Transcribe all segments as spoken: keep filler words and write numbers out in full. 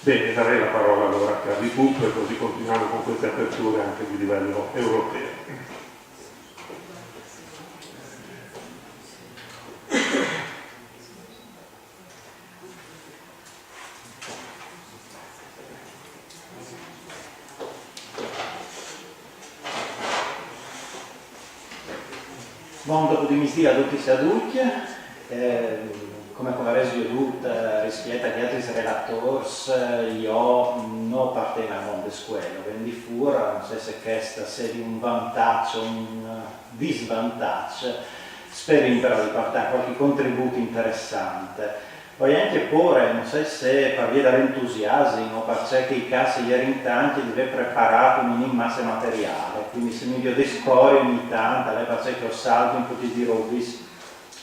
Bene, darei la parola allora a Carli Puppe, così continuiamo con queste aperture anche di livello europeo. Bon dopodimisdì a dutis e a ducj. Eh, come che o varês viodût, eh, rispiet a chei altris relatôrs, eh, jo no o partìn al mont de scuele, o ven di fûr, no sai se chest al sedi un vantaç o un disvantaç, o speri però di puartâ cualchi contribût interessant. O ai ancje pôre, no sai se par vie dal entusiasim o parcè che i cjassi a jerin tancj, di vê preparât un minim masse materiâl, cuindi se mi viodês cori ogni tant, al è parcè che o salti un pôc di robis,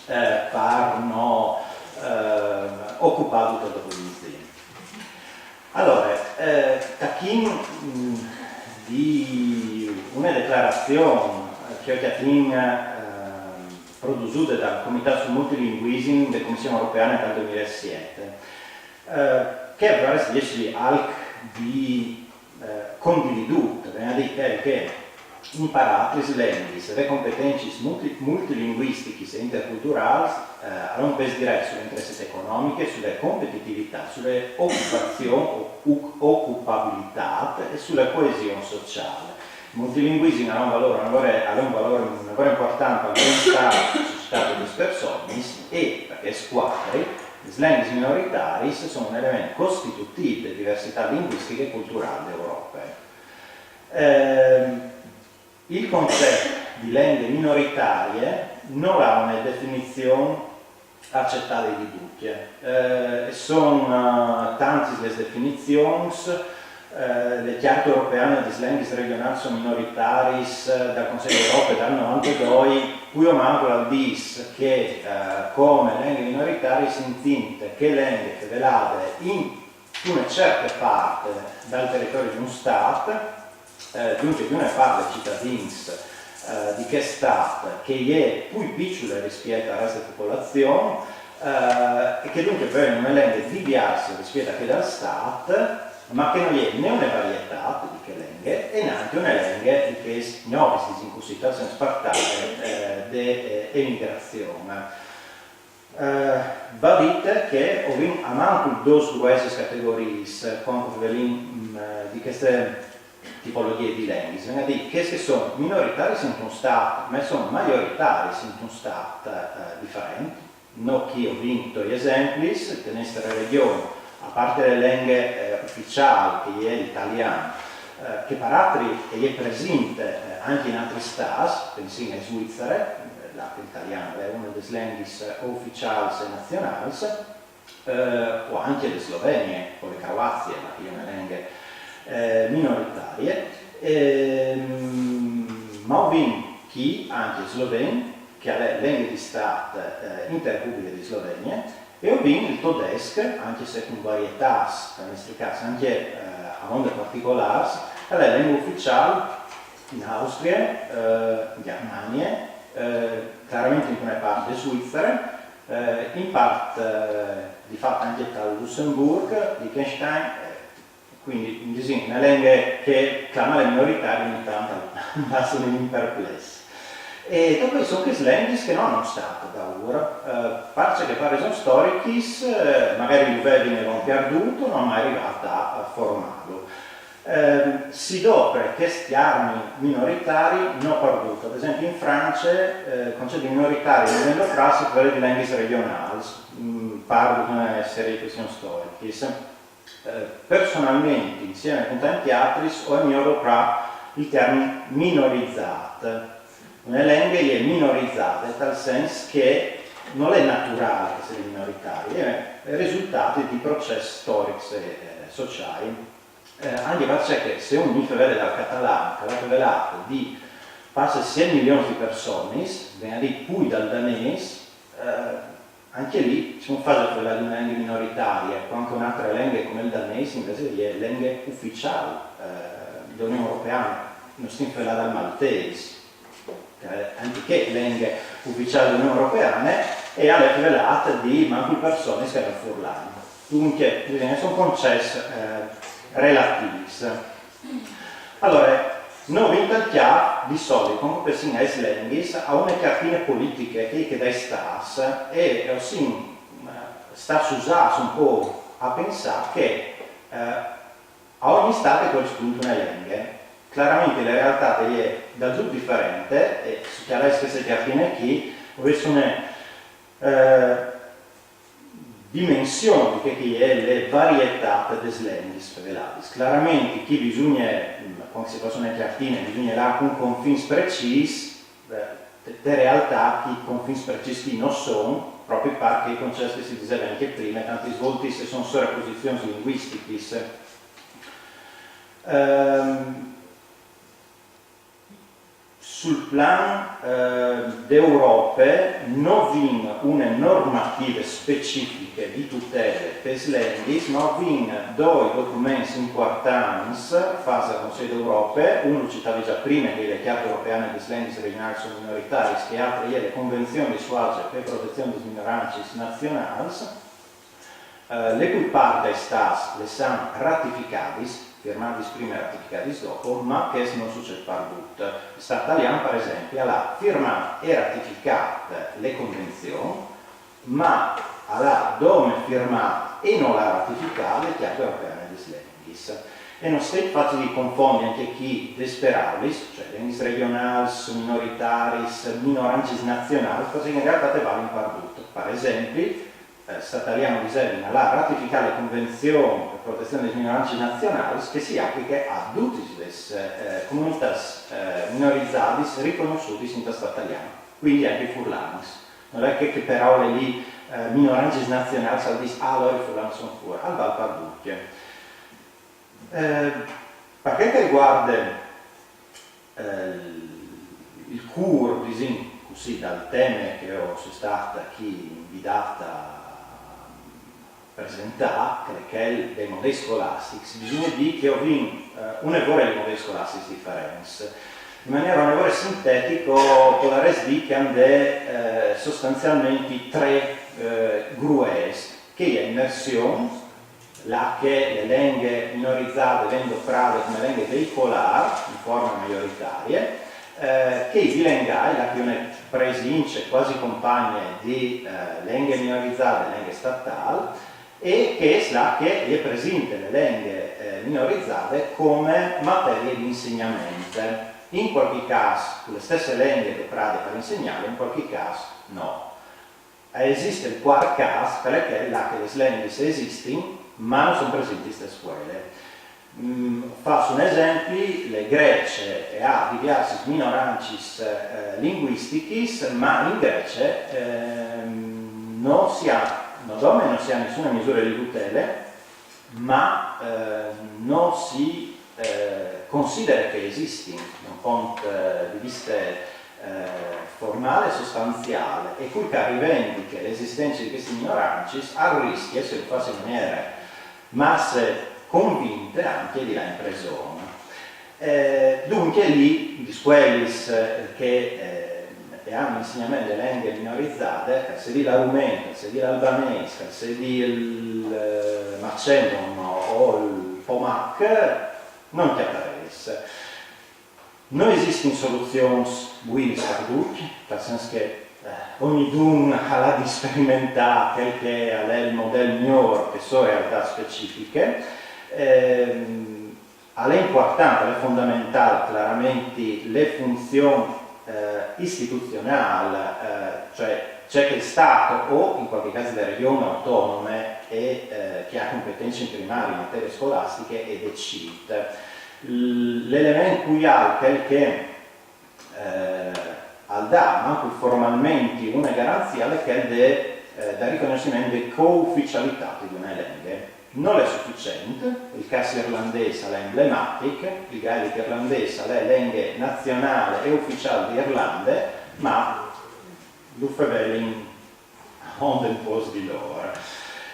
eh, par no, eh, ocupâ dut il dopodisdì. Alore, eh, tachìn, mm, di une declarazion, eh, che o cjatìn, eh, produsude dal Comitât sul Multilinguisim de Comission Europeane dal doi mil e siet, eh, che al varès di jessi alc di, eh, condividût, vegn a dî chel che imparâ altris lenghis e vê competencis multi-, multilinguistichis e interculturâls, eh, al à un pês diret su lis intresis economichis, su competitivitât, su ocupazion o oc-, ocupabilitât e su coesion sociâl. Il multilinguisim al à un valôr, al à un valôr, al à un valôr, une vore impuartant par il benestâ de societât e des personis e, par chest cuadri, lis lenghis minoritariis a son un element costitutîf de diversitât linguistiche e culturâl de Europe. Ehm, il concet di lenghe minoritarie nol à une definizion acetade di ducj. Eh, e son, eh, tantis lis definizions, eh, la Cjarte europeane des lenghis regjonâls o minoritariis, eh, dal Consei de Europe dal novantadoi, plui o mancul al dîs che, eh, come lenghe minoritariis si intint chê lenghe fevelade in une certe part dal teritori di un Stât, eh, duncje di une part dai citadins, eh, di chest Stât, che e je plui piçule rispiet al rest de popolazion, eh, e che duncje e je une lenghe diviarse rispiet a chê dal Stât, ma che no je ni une varietât di chê lenghe e nancje une lenghe di chês gnovis, disìn cussì, tal sens partâl, eh, de, eh, emigrazion. Eh, va dit che o vin almancul dôs gruessis categoriis, cuant che o fevelìn, mm, eh, di cheste tipologjie di lenghis, vegn a dî, chês che a son minoritariis intun Stât, ma a son majoritariis intun Stât, eh, diferent. Nô chi o vin doi esemplis, te nestre regjon, a parte la lenghe, eh, uficiâl, che e je l'italian, eh, che par altri e je presinte, eh, ancje in altris Stâts, pensìn ae Svuizare, là che l'italian al è une des lenghis, eh, uficiâls e nazionâls, eh, o ancje la Slovenie, o la Croazie, ma che e je une lenghe, eh, minoritarie. Ehm, ma o vin chi ancje il sloven, che al è lenghe di Stât, eh, inte Republiche di Slovenie, e o vin il todesc, ancje se cun varietâts, tal nestri câs ancje, eh, avonde particolârs, che al è lenghe uficiâl in Austrie, eh, in Gjermanie, eh, clarementri intune part de Svuizare, eh, in part, eh, di fat ancje tal Lussemburc, Liechtenstein, eh, cuindi, disìn, une lenghe che, clamâle minoritarie, ogni tant e làs un minim perplès. E dopo a son chês lenghis che no àn un Stât daûr, eh, parcè che par resons storichis, eh, magari lu vevin e lu àn pierdût, no àn mai rivât a, a formâlu. Ehm, si dopre chest tiermin minoritari no pardut. Ad esempli in France, eh, il concet di minoritari nol ven doprât se o fevele di lenghis regjonâls, mm, par dute une serie di cuestions storichis. Eh, personalmentri, insiemi cun tancj altris, o ai miôr doprât il tiermin minorizât. Une lenghe e je minorizade tal sens che nol è naturâl che e sedi minoritari, al è il risultât di procès storics e, eh, sociâi. Eh, ancje parcè che se un mi fevele dal catalan, che al è fevelât di passe siet milions di personis, vegn a dî plui dal danês, eh, ancje li, ce fâs a fevelâ di une lenghe minoritarie, cuant che une altre lenghe come il danês invezit e je lenghe uficiâl, eh, de Union Europeane, no stin fevelâ dal maltês, che al è ancje chê lenghe uficiâl de Union Europeane, e al è fevelât di mancul personis che al è furlan. Duncje, a son concets eh, relatîfs. Alore, nô o vin tal cjâf, di solit, cuant che o pensìn aes lenghis, a une cjartine politiche, chê che e je dai stâts, e o sin eh, stâts usâts un pôc a pensâ che eh, a ogni stât e corespund une lenghe. Claramenti la realtât e je dut diferente, e se o cjalais cheste cjartine chi, o vês une eh, dimension di chê che e je la varietât des lenghis feveladis. Claramenti chi bisugne, mm, cuant che si fâs une cjartine, bisugne lâ cun confins precîs, eh, te, te realtât chei confins precîs chi no son, propit par chei concets che si diseve ancje prime, tantis voltis a son soreposizions linguistichis. Ehm, Sul plan eh, de Europe no vin une normative specifiche di tutele pes lenghis, ma o vin doi documents impuartants fats dal Consei de Europe, un lu citavi za prime, che e je la Cjarte europeane des lenghis regionâls o minoritariis, chel altri e je la Convenzion di Soace pe protezion des minorancis nazionâls, eh, le cui part dai stâts lis àn ratificadis, firmadis prime e ratificadis dopo, ma chest no sucêt pardut. Lu Stât talian, par esempli, al à firmât e ratificât le convenzion, ma al à dome firmât e no le à ratificade le Cjarte europeane des lenghis. E no stait facil di confondi ancje chi des peraulis, cioè lenghis regionâls, minoritariis, minorancis nazionâls, parcè che in realtât e valin pardut. Par esempli, eh, Stât talian, o disevin, al à ratificât le Convenzion pe protezion des minorancis nazionâls, che si apliche a dutis lis eh, comunitâts eh, minorizadis ricognossudis intal Stât talian, cuindi ancje i furlans. Nol è che chê peraule li, eh, minorancis nazionâls, al dîs, ah, alore i furlans a son fûr, al vâl par ducj. Eh, par chel che al rivuarde eh, il cûr, disìn cussì, dal teme che o soi stât chi invidât a presentâ, che al è chel dai modeis scolastics, bisugne dî che o vin eh, une vore di modeis scolastics diferents. In maniere une vore sintetiche o podarès dî che a 'nd è eh, sostanzialmentri trê eh, grues, che e je imersion, là che le lenghe minorizade e ven doprade come lenghe veicolâr, in forme maioritarie, eh, che i bilengâi, là che un al presince cuasi compagne di eh, lenghe minorizade e lenghe statâl, e chest là che e je presinte le lenghe eh, minorizade come materie di insegnament. In cualchi câs cu le stesse lenghe doprade par insegnâle, in cualchi câs no. A esist il cuart câs, che al è chel là che lis lenghis a esistin, ma no son presintis te scuele. Mm, o fâs un esempli, le Grece e à diviarsis minorancis eh, linguistichis, ma in Grece ehm, no si à, no dome no si à nissune misure di tutele, ma eh, no si eh, considere che a esistin, da un pont eh, di viste eh, formâl e sostanziâl, e cui che al rivendiche le esistence di chestis minorancis al riscje, se lu fâs in maniere masse convinte, ancje di lâ in preson. Eh, duncje li, lis scuelis eh, che eh, e àn insegnament de lenghe minorizade, che al sedi l'arumen, che al sedi l'albanês, che al sedi il eh, macedon o il pomac, no 'nd cjatarês. No esistin soluzions buinis par ducj, tal sens che eh, ognidun al à di sperimentâ chel che al è il model miôr pe sô realtât specifiche. Ehm, al è impuartant, al è fondamentâl claramentri le funzion eh, istituzionâl, eh, cioè ce che il Stât o in cualchi câs le regions autonomis e eh, che e à competence in primarie in materie scolastiche e decît. L-, l'element cui al, chel che eh, al dà, mancul formalmentri, une garanzie, al è chel de, eh, dal ricognossiment de cooficialitât di une lenghe. Nol è suficient, il câs irlandês al è emblematic, il gaelic irlandês al è lenghe nazionâl e uficiâl de Irlande, ma lu fevelin a onde un pôc di lôr.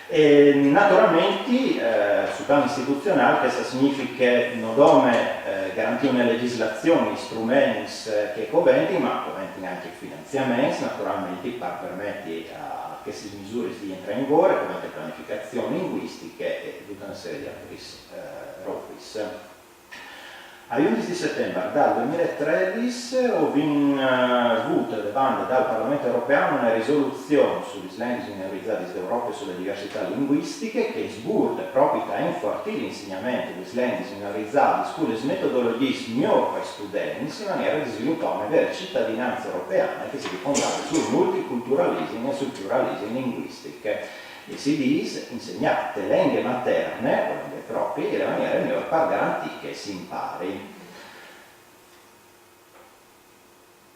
E naturalmentri, eh, sul plan istituzionâl, chest al significhe no dome eh, garantî une legislazion, i struments eh, che a coventin, ma a coventin ancje finanziaments, naturalmentri, par permeti a Chestis misuris diant intrare in vigore, cumenti planificazioni linguistiche e tota una sèrie de àteris eh, robis. A undis de setembre dal duemilatredis o vin eh, vota de banda dal Parlamentu Europeau una risoluzioni sus is lenghis minorizadas de Europa e sulla diversità linguistica che sburta pròpiu a infuartiri l'insegnamentu de is lenghis minorizadas cun is metodologias migliori per is studentis, in maniera de svilupai una vera citadinanza europeana che sia fondada sul multiculturalismu e sul pluralismu linguisticu. E si dis, insegnai de lenghe materne, o lenghe pròprie, e la maniera migliore per garantì che si impari.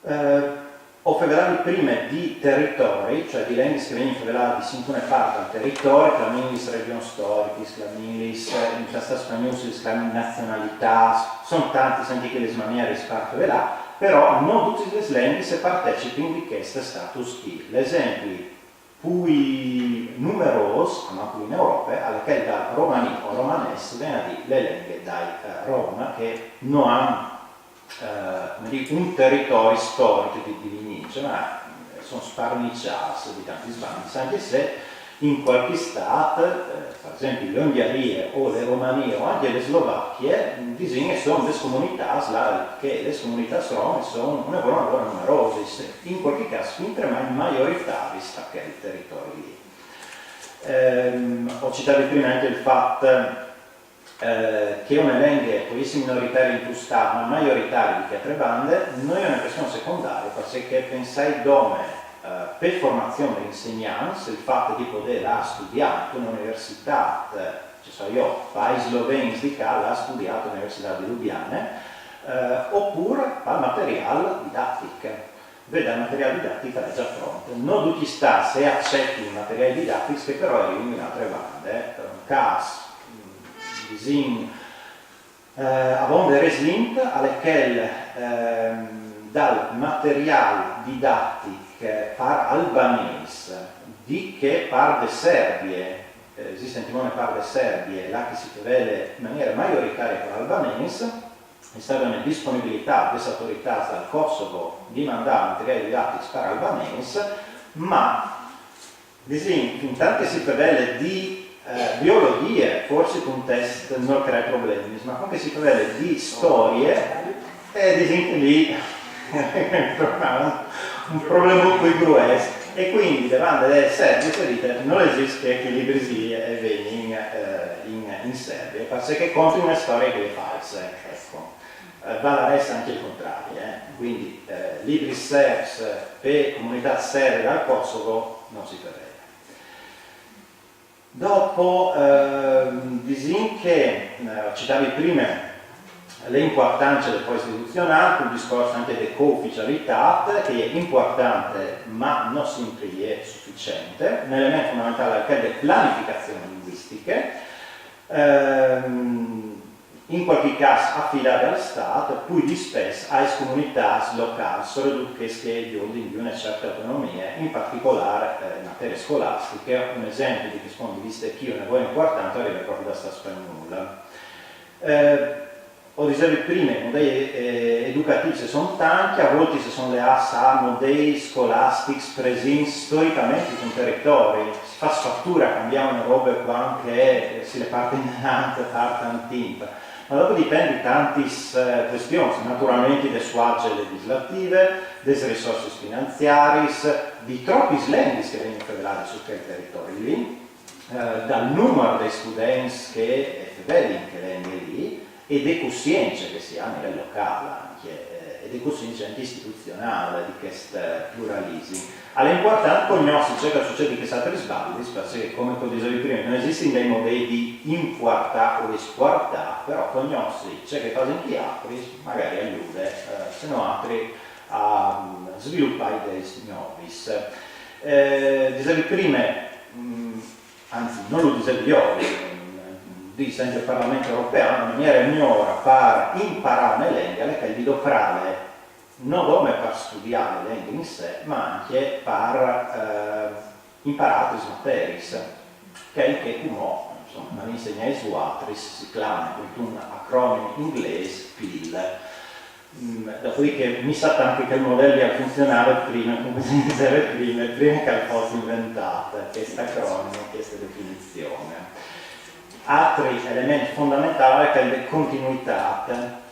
Eh, o fevelavi prime di territori, cioè di lenghis che venivano fevelati di sintune parte al territorio, clamilis regioni storiche, clamilis eh, in testa spagnola, clamilis nazionalità, sono tanti, senti che le smanie risparto là, però non tutte le lenghe se partecipano di questo status qui. L'esempio pui numerós, ma pui in Europa, al è quel dal romaní o romanés, vèn a dì le lenghe dai eh, Rom, che non hanno eh, un territori storic di, di Vignice, ma eh, sono sparnicias di tantis bandis, anche se in qualche stat, eh, per esempio l'Ungheria o le Romanie o anche le Slovacchie, disìn che sono le comunità, là, che le comunità rome sono una volta ancora numerose, in qualche caso fintre mai maioritari sta che il territorio lì. Ehm, ho citato prima anche il fatto eh, che una lenghe pò esse minoritaria in un stat, ma maioritari di altre bande, non è una questione secondaria, perché pensai dome eh, per formazione di insegnanti, il fatto di poter studiare in un'università, eh, ci so io, paesi sloveni di là, ha studiato all'Università di Lubiane, eh, oppure per materiale didattico. Vede il materiale didattico è già pronto. Non tutti i stati accetti il materiale didattico, che però arriva in altre bande, per un caso, disìn, eh, avonde resint al è quel ehm, dal material didattic par albanês di che par de Serbie, eh, esiste un timone par de Serbie, là che si fevele in maniera maioritaria par albanês, è stata una disponibilità des autorità dal Kosovo di mandare materiali didattici par albanês, ma disìn, intant che si fevele di eh, biologie, forse cun test non crea problemi, ma cun che si fevele di storie, eh, disìn che lì è un, un problema un po' grues. E quindi davanti alle serbie si dice non esiste che i libri si e veni in, eh, in, in Serbia, perché conta una storia che è falsa, ecco. Eh, vale a essere anche il contrario, eh. Quindi eh, libri serbs per comunità serbe al Kosovo non si prevede. Dopo, eh, disìn che, eh, citavi prima l'importanza del post istituzionale, il discorso anche di cooficialità, che è importante ma non sempre è sufficiente, un elemento fondamentale è quello delle pianificazioni linguistiche. Ehm, in qualche caso affidate al Stato, poi di spesso alle comunità locali, soprattutto che, che vivono in una certa autonomia, in particolare eh, in materie scolastiche. Un esempio di questo punto di vista è che una cosa importante arriva proprio da sta spagnola. Eh, ho detto prima, i modelli eh, educativi sono tanti, a volte si sono le assa a modelli scolastici presenti storicamente sul territorio, si fa sfattura, cambiamo una roba qua che si le parte in avanti, parte in timpa. Ma dopo dipende di tante eh, questioni, naturalmente delle suagge legislative, delle risorse finanziarie, di troppe lenghis che vengono fevelate su quel territorio lì, eh, dal numero dei studenti che è fedeli in che lenghe lì e de coscienza che si ha a livello locale anche, eh, e de coscienza anche istituzionale di questo pluralismo. Al è important cognossi ciò che succede in queste altre sbagliate, perché come ho detto prima, non esistono dei modelli di importare o esportare, però cognossi ciò che fanno gli altri magari aiuta, eh, se no altri a mm, sviluppare idee nuove. Eh, dicevi prima, mm, anzi non lo dicevi io, mm, dice anche il Parlamento europeo, una maniera migliore per imparare una lingua è quella di doprare non come per studiare le lingue in sé, ma anche per eh, imparare altre materie, che è che come insomma, non insegnai su altri, si chiama con un acronimo inglese PIL. Mm, dopodiché mi sa tant che chel model al funzionave prime, come se diseve prime, prime che al fos inventà chest acronim, cheste definizion. Altri element fondamentâl al è chel de continuitât.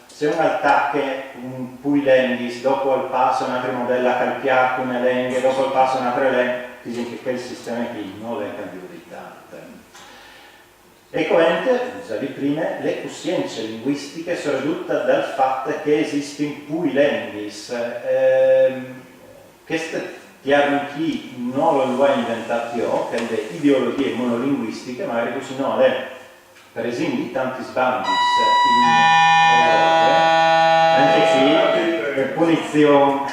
Se un al tache un pui lenghis, dopo al passe un altri model che al piace une lenghe, dopo al passe une altre lenghe, disìn che chel sisteme chi nol è cambiût di tant. E covente, o disevi prime, le cussience linguistiche soredut dal fat che a esistin pui lenghis. Ehm, chest tiermin chi no lu ai inventât jo, chel de ideologjie monolinguistiche, magari cussì no, al è presint di tantis bandis in Europe, ancje chi, par punizion.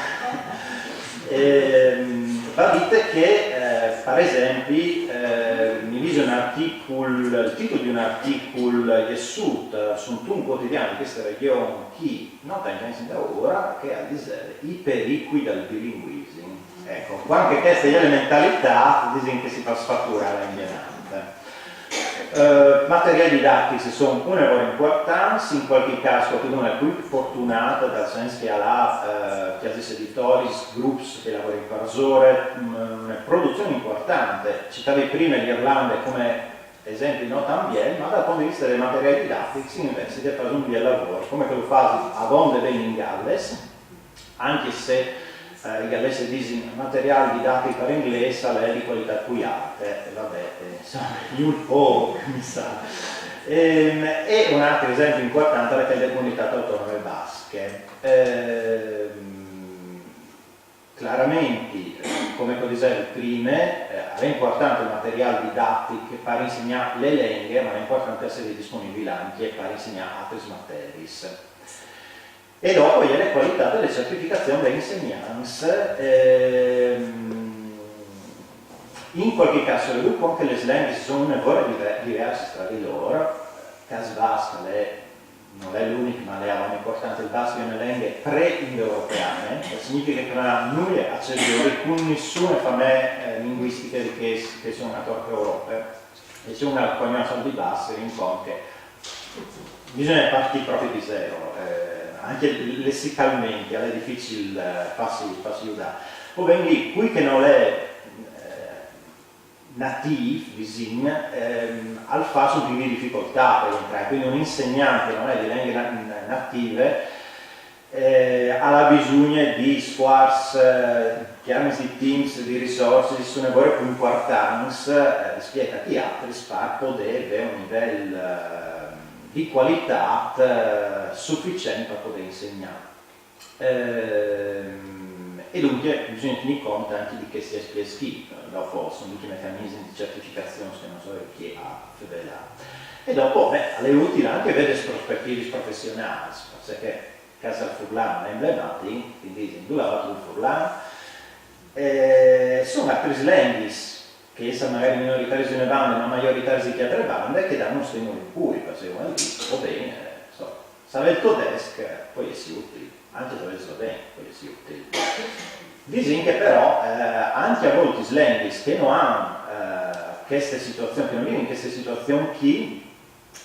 Ehm, va dit che, eh, par esempli, eh, mi visi un articul, il titul di un articul jessût suntun cuotidian di cheste regjon chi, no tancj agns indaûr, che al diseve: i pericui dal bilinguisim. Eco, cuant che cheste e je la mentalitât, disìn che si fâs fature a lâ indenant. Eh, materiâi didatics a son une vore impuartants, in cualchi câs cualchidun al è plui fortunât, dal sens che al à, eh, cjasis editoris, grups che a lavorin parsore, mm, une produzion impuartante. Citavi prime la Irlande come esempli no tant biel, ma dal pont di viste dai materiâi didatics invezit al fâs un biel lavôr, come che lu fasi avonde ben in Galles, ancje se, eh, i gallesi a disin materiâl didatic par inglês al è di cualitât plui alte, e va ben, eh, insome, un pôc, mi sa. Ehm, e un altri esempli impuartant al è chel de Comunitâts Autonome Basche. Ehm, claramentri, eh, come che o disevi prime, eh, al è impuartant il materiâl didatic par insegnâ le lenghe, ma al è impuartant jessi disponibil ancje par insegnâ altris materiis. E dopo e je la cualitât de certificazion dai insegnants, ehm, in cualchi câs, soredut cuant che lis lenghis a son une vore dive-, diviersis tra di lôr, chel basc al è, nol è l'unic, ma al è avonde impuartant, il basc al è une lenghe pre-indoeuropeane, che al significhe che nol à nuie a cjodâ cun nissune famee, eh, linguistiche di chês che a son ator pe Europe. E se un al cognòs alc di basc, si rint cont che bisugne partî propit di zero, eh, ancje lessicalmentri al è dificil, eh, fâsi, fâsi judâ. Po ben, cui che nol è, eh, natîf, disìn, ehm, al fâs un pôc di dificoltât par jentrâ, cuindi un insegnant che nol è di lenghe na-, native, eh, al à bisugne di sfuarçs, eh, tiermins di timps, di risorsis, a son une vore plui impuartants, eh, rispiet a chei altris, par podê vê un nivel, eh, di cualitât, eh, suficient par podê insegnâ. Ehm, e duncje bisugne tignî cont ancje di chescj aspiets chi, dopo a son ducj i mecanisms di certificazion che nol so jo chi a fevelâ. E dopo, ben, al è util ancje vê des prospetivis professionâls, parcè che chel dal furlan al è emblematic, cuindi dulà va il furlan. Eh, a son altris lenghis, che a jessin magari minoritariis di une bande, ma maioritaris di chê altre bande, che a dan un stimul in plui, par esempli, va ben, eh, insome, savê il todesc, eh, al pol jessi util, ancje savê il sloven al pol jessi util. Disìn che però, eh, ancje a voltis lenghis che no àn, eh, cheste situazion, che no vivin cheste situazion chi,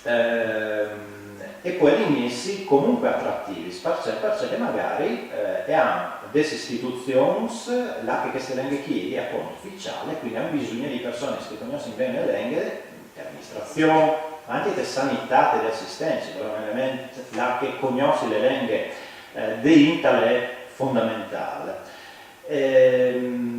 ehm, e puedin jessi comunque atrativis, parcè, parcè che magari, eh, a àn des istituzions là che cheste lenghe chi e je a cont uficiâl, cuindi a àn bisugne di personis che a cognossin ben le lenghe, de aministrazion, ma ancje de sanitât e de assistence, però un element là che a cognossin le lenghe, eh, de int al è fondamentâl. Ehm,